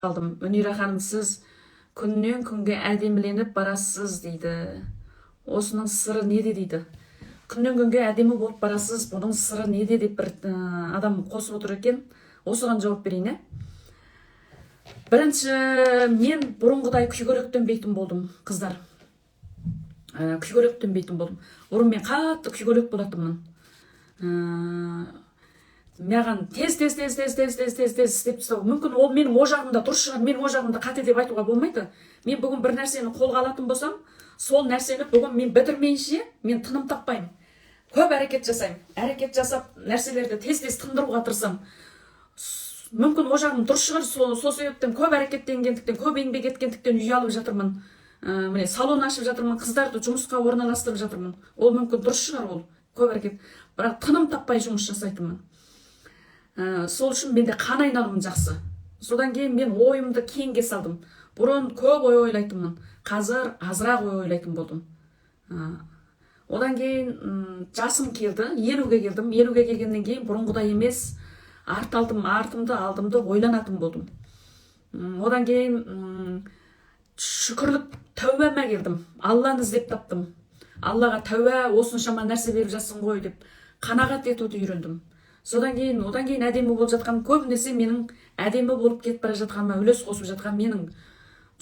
Қалдым. Мүнира ханым, сіз күннен күнге әдеміленіп барасыз дейді, осының сыры неде дейді. Күннен күнге әдемі болып барасыз, бұның сыры неде деп бір адам қосып отыр екен. Осыған жауап берейін, иә. Бірінші, мен бұрынғыдай күйгелектенбейтін болдым, қыздар. Күйгелектенбейтін болдым. Бұрын мен қатты күйгелек болатынмын. Маған тез, тез, тез, тез, тез, тез, тез, тез істеп тастау. Мүмкін, ол менің о жағымда дұрыс шығар, менің о жағымда қате деп айтуға болмайды. Мен бүгін бір нәрсені қолға алатын болсам, сол нәрсені бүгін мен бітірмейінше, мен тыным таппаймын. Көп әрекет жасаймын, әрекет жасап, нәрселерді тез тез тындыруға тырысамын. Мүмкін, о жағым дұрыс шығар. Сол себептен, көп әрекеттенгендіктен, көп еңбек еткендіктен үй алып жатырмын, міне, салон ашып жатырмын, қыздарды жұмысқа орналастырып жатырмын. Ол мүмкін дұрыс шығар, ол көп әрекет. Бірақ тыным таппай жұмыс жасайтынмын. Сол үшін менде қан айналымым жақсы. Содан кейін мен ойымды кеңге салдым. Бұрын көп ой ойлайтынмын, қазір азырақ ой ойлайтын болдым. Одан кейін жасым келді, 50-ге келдім. 50-ге келгеннен кейін бұрынғыдай емес, арт алдым, артымды, алдымды ойланатын болдым. Одан кейін шүкірлік, тәубәме келдім. Алланы іздеп таптым. Аллаға тәуба, осыншама нәрсе беріп жатсың ғой деп қанағат етуді үйрендім. Содан кейін, одан кейін әдемі болып жатқан, көбінесе менің әдемі болып кетіп бара жатқаныма үлес қосып жатқан менің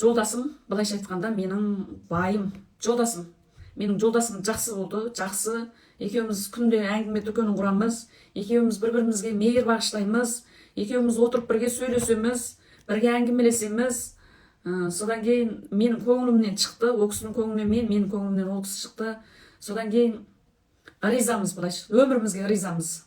жолдасым, былайша айтқанда, менің байым, жолдасым. Менің жолдасым жақсы болды, жақсы. Екеуміз күнде әңгіме дүкенін құрамыз, екеуміз бір бірімізге мейір бағыштаймыз, екеуміз отырып бірге сөйлесеміз, бірге әңгімелесеміз. Содан кейін менің көңілімнен шықты, ол кісінің көңілінен мен, менің көңілімнен ол кісі шықты. Содан кейін ризамыз, былайша, өмірімізге ризамыз.